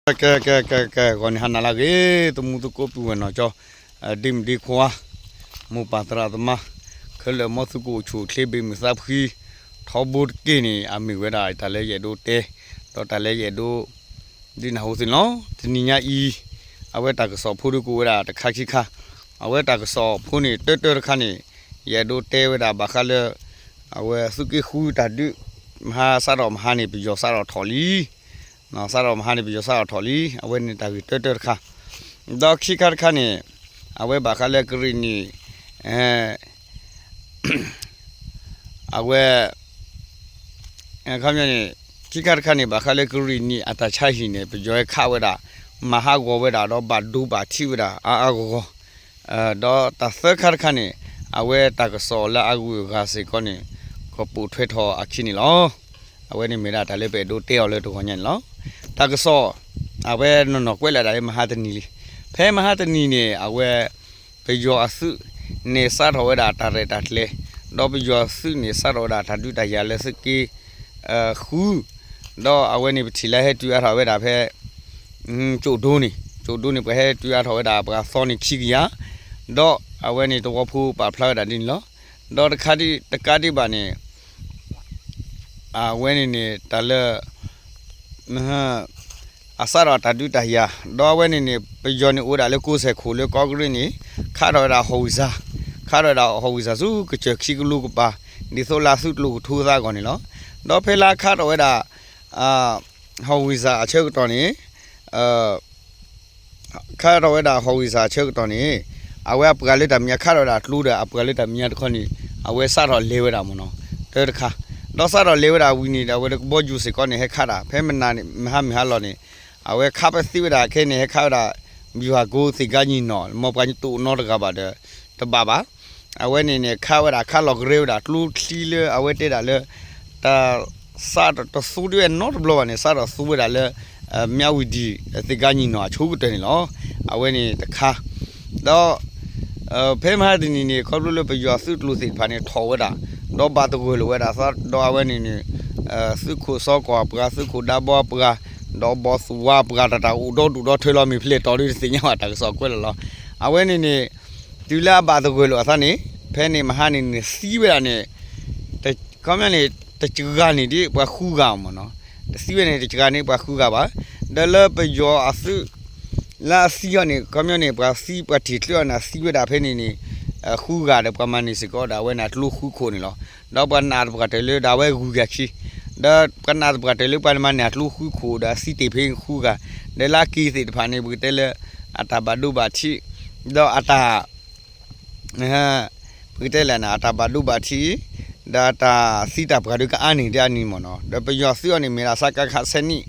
ကဲ ကဲ ကဲ ကဲ ဂီၤန့ၣ်ဟါနၤလၢအဂ့ၤ သမူသကိးပုၢ်ဝဲၢ်နီၢ်ကၠီ ဒ့မုၣ်ဒ့ခွါ မိၢ်ပၢ်သရၣ်သမါ ခဲလၢာ်မ်သုကအိၣ်ဆူၣ်အိၣ်ချ့ဘၣ်မုာ်သးဖှံ ထီဘိတက့ၢ်န့ၣ် အမ့ၢ်ဝဲဒၣ်တၢ်လၢယအဲၣ်ဒိးတဲ ဒီးတၢ်လၢယအဲၣ်ဒိး ဒုးနၢ်ဟူသုန့ၣ်လီၤ. တနံၤညါအံၤ အဝဲတၢ်ကစီၣ်ဖိဒုးကအိၣ်ဝဲဒၣ်တခါခံခါ အဝဲတၢ်ကစီၣ်ဖိန့ၣ် တၢတၢတခါန့ၣ် ယအဲၣ်ဒိးတဲဝဲဒၣ်ဘၣ်ဃးလၢ အဝဲသုးက့ဃုတၢ်ဒုး မဟါစးထီၣ်မဟါန့ၣ် ပယီၤစးထီၣ်ထီၣ်လံ စးထီၣ်မဟါန့ၣ် ပယီၤစးထီၣ်ထီၣ်လံ အဝဲန့ၣ်တၢ်ဂ့ၢ်တၢတၢတခါ ဒီးခံခါတခါန့ၣ် အဝဲဘၣ်ဃးလၢကရံၣ်နံၣ် အဝဲ ခီပညီန့ၣ် ခံခါတခါန့ၣ် ဘၣ်ဃးလၢကရံၣ်နံၣ်အတၢ်ဆါဟံၣ်န့ၣ် ပယီၤဟဲခးဝဲဒၣ် မၤဟးဂီၤဝဲဒၣ် ဒီးဘၣ်ဒိဘၣ်ထံးဝဲဒၣ် အါအါဂီၢ်ဂီၢ် ဒီးတၢ်သၢခါတခါန့ၣ် အဝဲတၢ်ကစီၣ်လၢအဂုၤအဂၤစ့ၢ်ကီးန့ၣ် ကပိာ်ထွဲထီၣ်အခံန့ၣ်လီၤ. အဝဲန့ၣ်မ့ၢ်ဒၣ်တၢ်လၢပအဲၣ်ဒိးတဲအီၤလၢတဂီၤညါန့ၣ်လီၤ. တၢ်ကစီၣ် အဝဲနီၢ်နီၢ်ကွဲးလၢဒၣ်လၢမဟါတနံၤလံ. ဖဲမဟါတနံၤန့ၣ် အဝဲ ပယီၤအသုးန့ၣ်စးထီၣ်ဝဲဒၣ်တၢ်ရဲၣ်တၢ်ကျဲၤ, ဒီးပယီၤအသုးန့ၣ်စးထီၣ်ဝဲဒၣ်တၢ်ဒုးတၢ်ယၤလၢသုးက့ဃု, ဒီးအဝဲန့ၣ်ပထံၣ်လၢဟဲတုၤအါထီၣ်ဝဲဒၣ်ဖဲ ကၠိၣ်ဒိန့ၣ်, ကၠိၣ်ဒိန့ၣ် ပှၤဟဲတုၤအါထီၣ်ဝဲဒၣ်ပှၤသီန့ၣ်ခံကယၤ, ဒီးအဝဲန့ၣ်သဝီဖိပာ်ဖျါဝဲဒၣ်ဒ်န့ၣ်လီၤ. ဒီးတခါဒံးတကးဒံးဘၣ်န့ၣ် အဝဲန့ၣ်န့ၣ် တၢ်လၢ အစးထီၣ်တၢ်ဒုးတၢ်ယၤ, ဒီးအဝဲန့ၣ်န့ၣ် ပယီၤန့ၣ်အိၣ်ဝဲဒၣ်လၢကိးစဲၣ်ခိၣ်လၢကီၢ်ကရ့ၣ်န့ၣ် ခးထီၣ်ဝဲဒၣ်ဟီၣ်ဝံၣ်စၢ်, ခးထီၣ်ဝဲဒၣ်ဟီၣ်ဝံၣ်စၢ်ဆူကစၢၢ်ခံကလိကပၤ, ဒ်သိးလၢအသုးကျိၤကထူအသးအဂီၢ်န့ၣ်လီၤ. ဒီးဖဲလၢခးထီၣ်ဝဲဒၣ် ဟီၣ်ဝံၣ်စၢ်အဆၢကတီၢ်န့ၣ် ခးထီၣ်ဝဲဒၣ်ဟီၣ်ဝံၣ်စၢ်အဆၢကတီၢ်န့ၣ် အဝဲအပှၤလၢတၢ်မဲာ်ညါခးထီၣ်ဝဲဒၣ်ကျိဒီး အပှၤလၢတၢ်မဲာ်ညါတခီန့ၣ် အဝဲစးထီၣ်လဲၤဝဲဒၣ်မ့ၢ်နီၤ, တၢတခါ, ဒီးစးထီၣ်လဲၤဝဲဒၣ်ဝံၤန့ၣ်ဒီး အဝဲလၢကဘီယူၤစ့ၢ်ကီးန့ၣ် ဟဲခးတၢ် ဖဲမနၤန့ၣ် မဟါမုၢ်ဟါလီၤန့ၣ် အဝဲခးပသံဝဲဒၣ်ခဲအံၤန့ၣ် ဟဲခးဝဲဒၣ် ဗျူဟာကုန်း သ့ၣ်ကါညီၣ်နီၣ် မ်ပှၤတအိၣ်နီတဂၤဘၣ်ဒီး တဘၣ်ဘၣ်. အဝဲန့ၣ်န့ၣ် ခးဝဲဒၣ်ခးလီၤကရဲဝဲဒၣ်ကျိချံလၢ အဝဲတဲဒၣ်လၢ တၢ် စးထီၣ်တသူဒ်ဝဲနီတဘျီဘၣ်န့ၣ် စးထီၣ်သူဝဲဒၣ်လၢ မြဝတီ သ့ၣ်ကါညီၣ်နီၣ်အဆိကတၢၢ်န့ၣ်လီၤ. အဝဲန့ၣ်တခါ, ဒီး ဖဲမဟါတနံၤန့ၣ် ခီဖျိလၢပယီၤသုးကျိၤသ့ၣ်တဖၣ်န့ၣ် ထီၣ်ဝဲဒၣ်, ဒီးဘၣ်သဂၢၢ်လိာ်ဝဲဒၣ်သး ဒီးအဝဲန့ၣ်န့ၣ် သုးခိၣ်စီၤကီၢ်အပှၤ သုးခိၣ်ဒါဘီအပှၤ ဒီးဘီသူဝါအပှၤ တၢ်တၢ်အိၣ်ဒီဒူၣ်ဒီထၢလီၤ မ့ၢ်ဖျဲၣ်တီၤဒီးတသ့ၣ်ညါဘၣ် တၢ်ကစီၣ်ကွဲးလီၤလီၤ. အဝဲန့ၣ်န့ၣ် တုၤလၢအဘၣ်သဂၢၢ်လိာ်အသးန့ၣ် ဖဲန့ၣ်မဟါန့ၣ်န့ၣ် သံဝဲဒၣ်န့ၣ် ခီပညီန့ၣ် တစှၤန့ၣ်ဒ်ပှၤဃုဂၤမ့ၢ်နီၤ, တသံဝဲန့ၣ် တစှၤန့ၣ်ပှၤဃုဂၤဘၣ်. ဒီးလၢပယီၤအသုး လၢအသံအီၤန့ၣ် ခီပညီန့ၣ် ပှၤသံပှၤထံၣ်ချုးအီၤန့ၣ် အသံဝဲဒၣ်ဖဲန့ၣ်န့ၣ် ဃုဂၤဒီး ပှၤမၤန့ၢ်စ့ၢ်ကီးဒီး အဝဲန့ၣ်အကျိဃုခိၣ်န့ၣ်လီၤ. ဒီးပှၤနာ်သပှၢ်တၢၢ်လၢဒီးအဝဲဂုၤကၤခံ ဒီးပှၤနာ်သပှၢ်တၢၢ်လၢပှၤမၤန့ၢ်အကျိဃုခိၣ်ဒီး အသံတ့ၢ်ဖဲဃုဂၤ, ဒီးလၢအက့ၤသ့ၣ်တဖၣ်န့ၣ် ပကတဲလၢ အတၢ်ဘၣ်ဒိဘၣ်ထံး ဒီးအတၢ် ပကတဲလဲၣ်န့ၣ် အတၢ်ဘၣ်ဒိဘၣ်ထံး ဒီးတၢ်သံတၢ်ပှၢ်ဒီးကအါန့ၢ်ဒ်အါန့ၣ်မ့ၢ်နီၤ. ဒီးပယီၤသုးအီၤန့ၣ် မ့ၢ်ဒၣ် စကခ ဆယ်နှစ်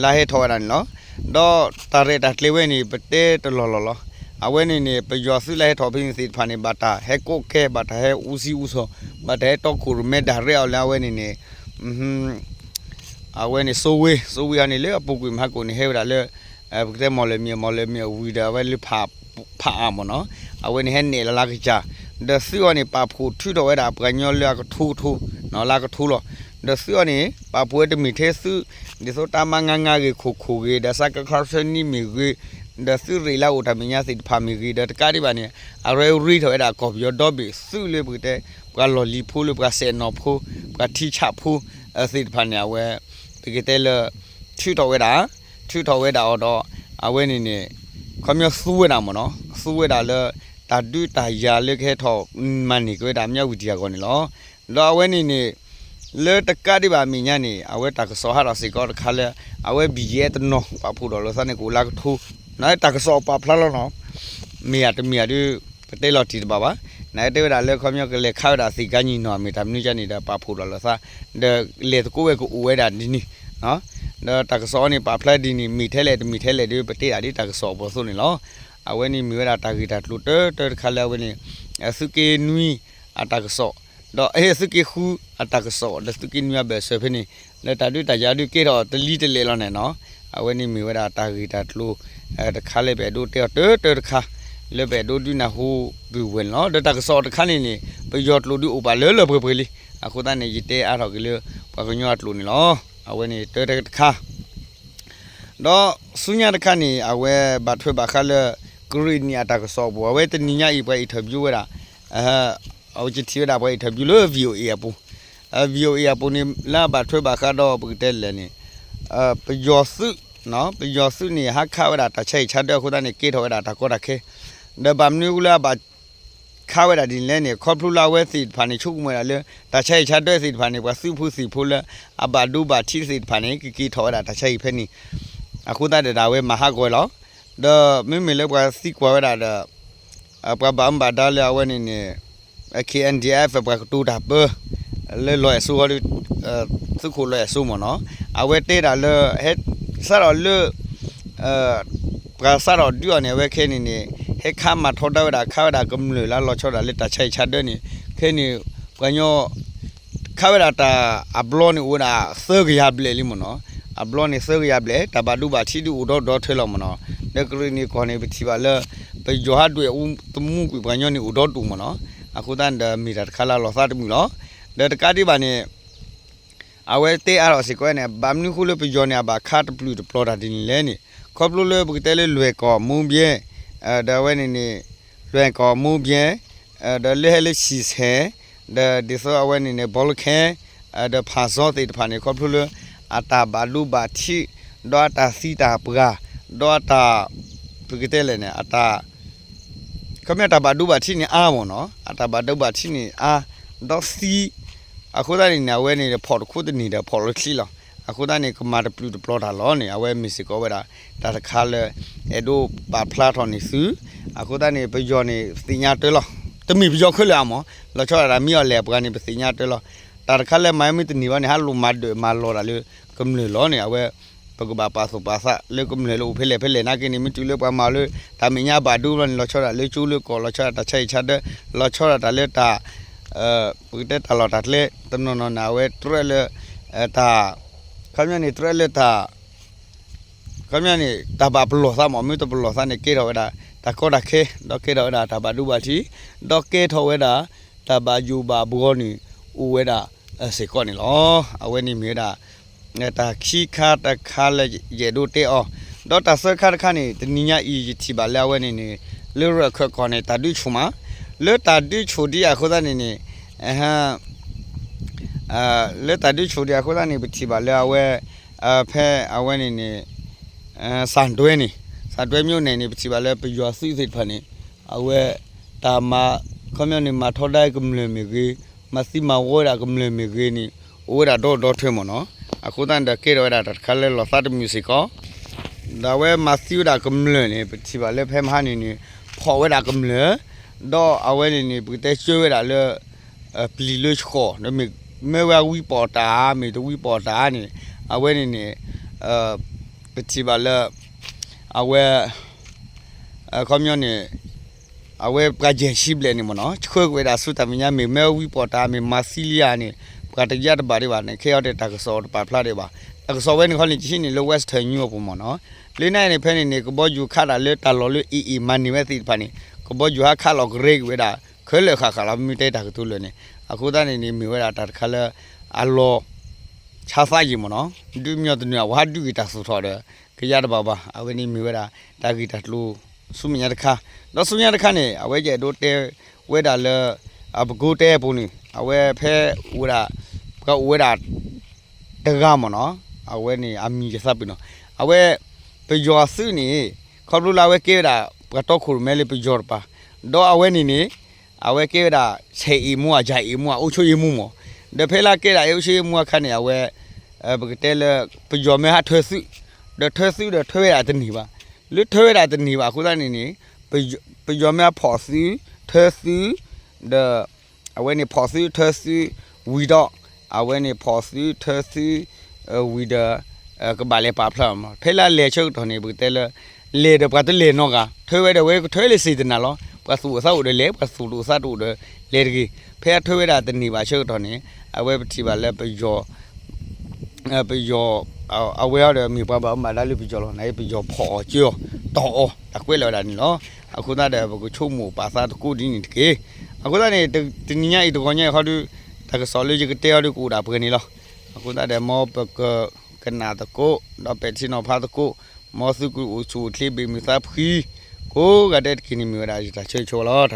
လၢဟဲထီၣ်ဝဲဒၣ်န့ၣ်လီၤ. ဒီးတၢ်ရဲၣ်တၢ်ကျဲၤဝဲန့ၣ် ပတဲတလီၢ်လီၢ်လီၤ. အဝဲန့ၣ်န့ၣ် ပယီၤသုးလၢဟဲထီၣ်ဖဲန့ၣ်သ့ၣ်တဖၣ်န့ၣ် ဘၣ်တၢ်ဟဲကိးကဲ ဘၣ်တၢ်ဟဲအူစံအူစီၤ ဘၣ်တၢ်ဟဲတီခိၣ်ရိၣ်မဲဒၣ်ရဲအီၤလၢအဝဲန့ၣ်န့ၣ် အဝဲန့ၣ် စိုးဝင်း စိုးဝင်း အီၤန့ၣ် လၢအပူၤကွံာ်မဟါကိၣ်န့ၣ် ဟဲဝဲဒၣ်လၢ ပကတဲ မော်လမြိုင် မော်လမြိုင် ဝံၤဒီး အဝဲလၢ ဖးအါမ့ၢ်နီၤ, အဝဲန့ၣ်ဟဲနဲၣ်လီၤလၢကစၢ်, ဒီးသုးအီၤန့ၣ် ပာ်ဖှိၣ်ထုးထီၣ်ဝဲဒၣ်ပှၤကညီလၢအကထိကထိ လၢအကထိလီၤ. ဒီးသုးအီၤန့ၣ် ပာ်ဖှိၣ်ဝဲတမ့ၢ်ထဲသုး ဒ်သိး တပ်မ ငါးငါး ဂ့ၤ ခိၣ်ခိၣ်ဂ့ၤ ဒီး စကခ ဆယ့်နှစ် မ့ၢ်ဂ့ၤ, ဒီးသုးရ့ၣ်လၢအအိၣ်တၢ်မဲာ်ညါသ့ၣ်တဖၣ်မ့ၢ်ဂ့ၤ, ဒီးတကးဒံးဘၣ်န့ၣ် အရဲရ့ထီၣ်ဝဲဒၣ်ကီၢ်ပယီၤဒီဘ့ၣ်သုးလၢပကတဲ ပှၤလီၢ်လံၤဖိလၢပှၤစဲးနီၤဖိ ပှၤထံဆးဖိ သ့ၣ်တဖၣ်န့ၣ် အဝဲ ပကတဲလၢ ထုးထီၣ်ဝဲဒၣ် ထုးထီၣ်ဝဲဒၣ်အီၤဒီး အဝဲန့ၣ်န့ၣ် ခီပညီသူဝဲဒၣ်မ့ၢ်နီၤ, သူဝဲဒၣ်လၢ တၢ်ဒုးတၢ်ယၤလၢကဟဲထီၣ်မၤန့ၢ်က့ၤဝဲဒၣ် မြဝတီ အဂီၢ်န့ၣ်လီၤ. ဒီးအဝဲန့ၣ်န့ၣ် လၢတကးဒံးဘၣ်အမဲာ်ညါန့ၣ် အဝဲတၢ်ကစီၣ်ဟးထီၣ်စ့ၢ်ကီးတခါလၢ အဝဲ ဘီၣ်ယဲၣ် တနီၤ ပာ်ဖှိၣ်ထီၣ်လိာ်သးန့ၣ် ကအိၣ်လၢကထိ, နတၢ်ကစီၣ်ပာ်ဖျါလီၤနီၤ, မ့ၢ်ဧါတမ့ၢ်ဧါဒီး ပတဲလီၤတံၢ်တဘၣ်ဘၣ်. နကတဲဝဲဒၣ်လၢခီပညီကလဲၤခးဝဲဒၣ်သ့ၣ်ကါညီၣ်နီၣ် မ့ၢ်တၢ်မနုၤကါန့ၣ်ဒီး ပာ်ဖှိၣ်ထီၣ်လိာ်သး ဒီးလဲၤသကိးဝဲကအိၣ်ဝဲဒၣ်ဒ်န့ၣ်, ဒီးတၢ်ကစီၣ်အီၤန့ၣ် ပာ်ဖျါဒ်န့ၣ် မ့ၢ်ထဲလဲၣ်တမ့ၢ်ထဲလဲၣ်ဒီး ပတဲဒၣ်ဒ်တၢ်ကစီၣ်အပူၤအသိးန့ၣ်လီၤ. အဝဲန့ၣ်မ့ၢ်ဝဲဒၣ်တၢ်ဂ့ၢ်တၢ်ကျိၤတၢတၢတခါလၢအဝဲန့ၣ် သုးက့နွံအတၢ်ကစီၣ် ဒီး သုးက့ဃုအတၢ်ကစီၣ် ဒီးသုးက့နွံအဘၢၣ်စၢၤဖဲန့ၣ် လၢတၢ်ဒုးတၢ်ယၤဒုးကဲထီၣ်တလံၤတလဲၣ်လီၤန့ၣ်နီၤ. အဝဲန့ၣ်မ့ၢ်ဝဲဒၣ်တၢ်ဂ့ၢ်တၢ်ကျိၤတခါလၢပအဲၣ်ဒိးတဲအီၤတၢတၢတခါ လၢပအဲၣ်ဒိးဒုးနၢ်ဟူပုၢ်ဝဲၢ်န့ၣ်လီၤ. ဒီးတၢ်ကစီၣ်တခါန့ၣ်န့ၣ် ပယီၤကျိာ်ဒုးအိၣ်ဘၣ်လၢလၢပှဲၤပှဲၤလံ. အဃိသတးန့ၣ် ယတဲအါထီၣ်က့ၤလၢ ပှၤကညီအကျိာ်န့ၣ်လီၤ. အဝဲန့ၣ်တၢတၢတခါ ဒီး ဆူညါတခါန့ၣ် အဝဲဘၣ်ထွဲဘၣ်ဃးလၢ ကရ့ၣ်နံၣ်အတၢ်ကစီၣ်အပူၤ အဝဲတနံၤညါအံၤ ပှၤ interview ဝဲဒၣ်, အဝဲယထံၣ်ဝဲဒၣ်ပှၤ interview လၢ VOA အပူၤ, VOA အပူၤန့ၣ် လၢအဘၣ်ထွဲဘၣ်ဃးဒီးပကတဲလဲၣ်န့ၣ် ပယီၤသုး, ပယီၤသုးန့ၣ် ဟးခးဝဲဒၣ်တၢ်ဆါဟံၣ်ဆါဒၢအဃိသတးန့ၣ် ကဲထီၣ်ဝဲဒၣ်တၢ်ကီတၢ်ခဲ, ဒီးဘၣ်မနုၤအဃိလၢအဘၣ် ခးဝဲဒၣ်ဒ်န့ၣ်လဲၣ်န့ၣ် ခီဖျိလၢအဝဲသ့ၣ်တဖၣ်န့ၣ် ဆိကမိၣ်ဝဲဒၣ်လၢ တၢ်ဆါဟံၣ်ဆါဒၢသ့ၣ်တဖၣ်န့ၣ် ပှၤသုးဖိသံၣ်ဖိလၢ အဘၣ်ဒိဘၣ်ထံးသ့ၣ်တဖၣ်န့ၣ် ကက့ၤထီၣ်ဝဲဒၣ်တၢ်ဆါဟံၣ်ဖဲန့ၣ်, အဃိသတးဒီး အဝဲမၤဟးဂီၤလီၤ. ဒီးမ့မ့ၢ်လၢပှၤသံကွၢ်ဝဲဒၣ်ဒီး ပှၤဘၣ်မူဘၣ်ဒါလၢအဝဲန့ၣ်န့ၣ် KNDF ပှၤကတိၤတၢ်ပၢ လၢလီၤအဲၣ်စိဟီဒီး သုးခိၣ်လီၤအဲၣ်စိမ့ၢ်နီၤ, အဝဲတဲဒၣ်လၢ ဟဲစးထီၣ်လၢ ပှၤစးထီၣ်ဒုးအီၤန့ၣ် အဝဲခဲန့ၣ်န့ၣ် ဟဲခးမၤထီဒါဝဲဒၣ် ခးဝဲဒၣ်ကမျၢၢ်လၢလီၤဆီဒၣ်တၢ်လၢတၢ်ဆါဟံၣ်ဆါဒၢန့ၣ် ခဲန့ၣ် ပှၤကညီ ခးဝဲဒၣ်တၢ်အဘျီန့ၣ်အိၣ်ဝဲဒၣ်သၢကယၤဘျဲၣ်လံမ့ၢ်နီၤ, အဘျီန့ၣ်သၢကယၤဘျဲၣ် တၢ်ဘၣ်ဒိဘၣ်ထံးဒုးအိၣ်ဒီဒီထဲလီၤမ့ၢ်နီၤ, ဒီးကရ့ၣ်နံၣ်ကီၢ်န့ၣ် ပထံၣ်ဘၣ်လၢ ပယီၤဟးဒွဲၣ်အူသမူကွံာ်ပှၤကညီန့ၣ်အိၣ်ဒီဒူၣ်မ့ၢ်နီၤ, အဃိသတးန့ၣ်ဒီးမ့ၢ်တၢ်တခါလၢအလီၤသးတမုာ်လီၤ. ဒီးတကးဒံးဘၣ်န့ၣ် အဝဲတဲအါထီၣ်စ့ၢ်ကီးန့ၣ် ဘၣ်မနုၤဃိလၢပယီၤန့ၣ် အဘၣ်ခးတပျုာ်တပျီၤတၢ်ဒ်န့ၣ်လဲၣ်န့ၣ် ခီဖျိလၢပကတဲလၢလွဲၢ်ကီၢ်မိဘဲ ဒီးအဝဲန့ၣ်န့ၣ် လွဲၢ်ကီၢ်မိဘဲ ဒီးလၢဟဲလၢဆံၣ်ဆဲၣ် ဒီးဒ်သိးအဝဲန့ၣ်န့ၣ် ဘီလၢခဲ ဒီးဖၣ်စီသ့ၣ်တဖၣ်န့ၣ် ခီဖျိလၢ အတၢ်ဘၣ်ဒိဘၣ်ထံး ဒီးအတၢ်သံတၢ်ပှၢ် ဒီးအတၢ် ပကတဲလဲၣ်န့ၣ် အတၢ် ခီပညီတၢ်ဘၣ်ဒိဘၣ်ထံးန့ၣ်အါမ့ၢ်နီၤ, အတၢ်ဘၣ်ဒိဘၣ်ထံးန့ၣ်အါ ဒီးသံ အဃိသတးန့ၣ်န့ၣ် အဝဲန့ၣ်ဖီၣ်တခူတန့ၢ်ဒီးဖီၣ်လၢချံလီၤ. အဃိသတးန့ၣ် ကမၤတပျုာ်တပျီၤတၢ်လီၤန့ၣ် အဝဲမ့ၢ်စ့ၢ်ကီးဝဲဒၣ် တၢ်တခါလၢ အဲၣ်ဒိးပာ်ဖျါထီၣ်န့ၢ်သု, အဃိသတးန့ၣ် ပယီၤန့ၣ် ပသ့ၣ်ညါတၢ်လီၤ. တမ့ၢ်ပယီၤခဲလၢာ်အါမး, လီၤဆီဒၣ်တၢ်မ့ၢ်အီၤလဲၣ် ပှၤန့ၣ် ပသ့ၣ်ညါတၢ်လီၤ. တၢ်တခါလၢမၤမ့ၢ်တန့ၢ်ဘၣ်န့ၣ် ဟးလိၣ်မၤဒၢးမၤလီၤတၢ်လၢကမျၢၢ်လီၤန့ၣ် အဝဲ ပကဘၣ်ပာ်သူၣ်ပာ်သးလၢကမျၢၢ်လၢအိၣ်ဖဲလဲၣ်ဖဲလဲၣ်နာ်က့န့ၣ် မ့ၢ်တုၤလၢပှၤမၤလၢ တၢ်မဲာ်ညါဘၣ်ဒိဘျီန့ၣ် လီၤဆီဒၣ်လၢကၠိလၢကီၢ် လီၤဆီဒၣ်တၢ်ဆါဟံၣ်ဆါဒၢ လီၤဆီဒၣ်တၢ်လၢတၢ် ပကတဲတၢ်လီၢ်တၢ်ကျဲ တနီၤနီၤန့ၣ် အဝဲတြဲလၢ တၢ် ခီပညီန့ၣ် တြဲလၢတၢ် ခီပညီန့ၣ် တၢ်ဘၣ်ပလီၢ်သးမး မ့ၢ်တပလီၢ်သးန့ၣ် ကဲထီၣ်ဝဲဒၣ် တၢ်ကီတၢ်ခဲ ဒီးကဲထီၣ်ဝဲဒၣ်တၢ်ဘၣ်ဒိဘၣ်ထံး ဒီးကဲထီၣ်ဝဲဒၣ် တၢ်ဘၣ်ယိၣ်ဘၣ်ဘှီန့ၣ် အိၣ်ဝဲဒၣ် စ့ၢ်ကီးန့ၣ်လီၤ. အဝဲန့ၣ်မ့ၢ်ဝဲဒၣ် တၢ်ခံခါတခါလၢယအဲၣ်ဒိးတဲအီၤ, ဒီးတၢ်သၢခါတခါန့ၣ် တနံၤညါအံၤ ယထံၣ်ဘၣ်လၢအဝဲန့ၣ်န့ၣ် လၢရၢၢ်ခၢၣ်ကီၢ်န့ၣ် တၢ်ဒုးဆူၣ်မး, လၢတၢ်ဒုးဆူၣ်ဒံးအဃိသတးန့ၣ်န့ၣ် လၢတၢ်ဒုးဆူၣ်ဒံးအဃိသတးန့ၣ် ပထံၣ်ဘၣ်လၢအဝဲ ဖဲအဝဲန့ၣ်န့ၣ် စၣ်ဒွဲန့ၣ် စၣ်ဒွဲမ့ၢ်အိၣ်န့ၣ်န့ၣ် ပထံၣ်ဘၣ်လၢပယီၤသုးသ့ၣ်တဖၣ်န့ၣ် အဝဲ တၢ်မၤ ခီပညီန့ၣ် မၤထီဒါကမျၢၢ်မ့ၢ်ဂ့ၤ, မၤသံမၤဝီဝဲဒၣ်ကမျၢၢ်မ့ၢ်ဂ့ၤန့ၣ် အိၣ်ဝဲဒၣ်ဒီဒီထွဲမ့ၢ်နီၤ, အဃိသတးန့ၣ်ဒီးကဲထီၣ်ဝဲဒၣ်တၢ်တခါလၢလီၤသးတမုာ်စ့ၢ်ကီး, ဒီးအဝဲမၤသံဝဲဒၣ်ကမျၢၢ်န့ၣ် ပထံၣ်ဘၣ်လၢဖဲမဟါန့ၣ်န့ၣ် ဖီၣ်ဝဲဒၣ်ကမျၢၢ်, ဒီးအဝဲန့ၣ်န့ၣ် ပကတဲကၢဝဲဒၣ်လၢ ပျံၤလၢဆှီၣ် ဒီးမ့ၢ်မ့ၢ်ဝဲဝံပီၣ်တၢ် မ့ၢ်တဝံပီၣ်တၢ်န့ၣ် အဝဲန့ၣ်န့ၣ် ပထံၣ်ဘၣ်လၢ အဝဲ ခီပညီန့ၣ် အဝဲပှၤယဲၢ်ဆံဘျဲၣ်န့ၣ်မ့ၢ်နီၤ ဆှၢက့ၤဝဲဒၣ်ဆူတၢ်မဲာ်ညါ မ့ၢ်မ့ၢ်ဝံပီၣ်တၢ် မ့ၢ်မၤသံလံဧါန့ၣ် ပှၤတယါတဘၣ်ဒံးဘၣ်န့ၣ် ခဲအံၤဒီးတၢ်ကစီၣ်တပာ်ဖျါဒံးဘၣ်. တၢ်ကစီၣ်ဝဲန့ၣ်ခီန့ၣ် ယဟံးန့ၢ်လၢ Western News အပူၤမ့ၢ်နီၤ. လၢန့ၣ်န့ၣ် ဖဲန့ၣ်န့ၣ် ကဘီယူၤခးတၢ်လၢတၢ်လီၢ်လၢ AA မၤန့ၢ်ဝဲသ့ၣ်တဖၣ်န့ၣ် ကဘီယူၤဟးခးလီၤကရၢက့ၤဝဲဒၣ် ခဲလၢာ်ဃၣ်ဃၣ်လီၤ မ့ၢ်တဲတၢ်ကတိၤလၢာ်န့ၣ် အဃိသတးန့ၣ်န့ၣ် မ့ၢ်ဝဲဒၣ်တၢ်တခါလၢ အလီၤ ဆါသးယံာ်မ့ၢ်နီၤ ဒုးမညီတနုၤ အဝဲဟးဒုးက့ၤတၢ်သူၣ်ထီၣ်ဒီး ကယါတဘၣ်ဘၣ် အဝဲန့ၣ်မ့ၢ်ဝဲဒၣ် တၢ်ဂ့ၢ်တၢ်ကျိၤဆူမဲာ်ညါတခါ ဒီးဆူညါတခါန့ၣ် အဝဲယအဲၣ်ဒိးတဲဝဲဒၣ်လၢ အပကိးတဲအပူၤန့ၣ် အဝဲဖဲအိၣ်ဝဲဒၣ် ပှၤအိၣ်ဝဲဒၣ် တဂၤမ့ၢ်နီၤ အဝဲန့ၣ်အမံၤယသးပ့ၤနီၤ အဝဲ ပယီၤအသုးန့ၣ် ခီဖျိလၢအဝဲကဲဝဲဒၣ် ပှၤတီခိၣ်ရိၣ်မဲလၢပယီၤတပၤ ဒီးအဝဲန့ၣ်န့ၣ် အဝဲကဲဝဲဒၣ် ဆဲးအ့ၣ်မူ အယၤအ့ၣ်မူ အအုပ်ချုပ်ရေးမှူးမ့ၢ် ဒီးဖဲလၢကဲဒၣ်အအုပ်ချုပ်ရေးမှူးအခါန့ၣ် အဝဲ ပကတဲလၢ ပယီၤမ့ၢ်ဟးထၢသုး ဒီးထၢသုးဒီးထၢဝဲဒၣ်တန့ၢ်ဘၣ် လၢထၢဝဲဒၣ်တန့ၢ်ဘၣ်အဃိသတးန့ၣ်န့ၣ် ပယီၤမ့ၢ်ဟးဖီၣ်သုး ထၢသုး ဒီး အဝဲန့ၣ်ဖီၣ်သုးထၢသုး ဝံၤဒီး အဝဲန့ၣ်ဖီၣ်သုးထၢသုး ဝံၤဒီး ကဘၣ်လဲၤပာ်ဖျါမး ဖဲလၢလဲၤဆၢကတီၢ်န့ၣ် ပကတဲလၢ လဲၤဒီးပှၤတလဲၤနီတဂၤ ထၢဝဲဒီးဝဲကထၢလၢစ့ၢ်တနၤလီၤ ပှၤသူၣ်အိၣ်သးအိၣ်ဒီးလဲၤ ပှၤသူၣ်တအိၣ်သးတအိၣ်ဒီးလဲၤတဂ့ၤ ဖဲအထၢဝဲဒၣ်တန့ၢ်ဘၣ်ဆၢကတီၢ်န့ၣ် အဝဲပထံၣ်ဘၣ်လၢပယီၤ ပယီၤ အဝဲအီၤဒီးမ့ၢ်ပှၤဘၣ်မူဘၣ်ဒါလၢပယီၤလီၤ နာ်က့ပယီၤဖီၣ်အီၤကၢအီၤ တီၢ်အီၤ တၢ်ကွဲးလီၤဝဲဒၣ်န့ၣ်လီၤ. အဃိသတးဒီး ပကဆိကမိၣ်ပာ်သးသကိးဒ်န့ၣ်တက့ၢ်. အဃိသတးန့ၣ် တနံၤညါအံၤတဂီၤညါအံၤခီဒု တၢ်ကစီၣ်လၢယကတဲအီၤဒုကအိၣ်ဒၣ်ပှဲၤန့ၣ်လီၤ. အဃိသတးဒီး မ်ပကကနၣ်သကိး ဒီးပဲာ်ထံနီၤဖးသကိး မ်သုကအိၣ်ဆူၣ်အိၣ်ချ့ဘၣ်မုာ်သးဖှံကိးဂၤဒဲးတက့ၢ်န့ၣ် မ့ၢ်ဝဲဒၣ်ယတၢ်ဆၢဂ့ၤဆၢဝါလီၤ.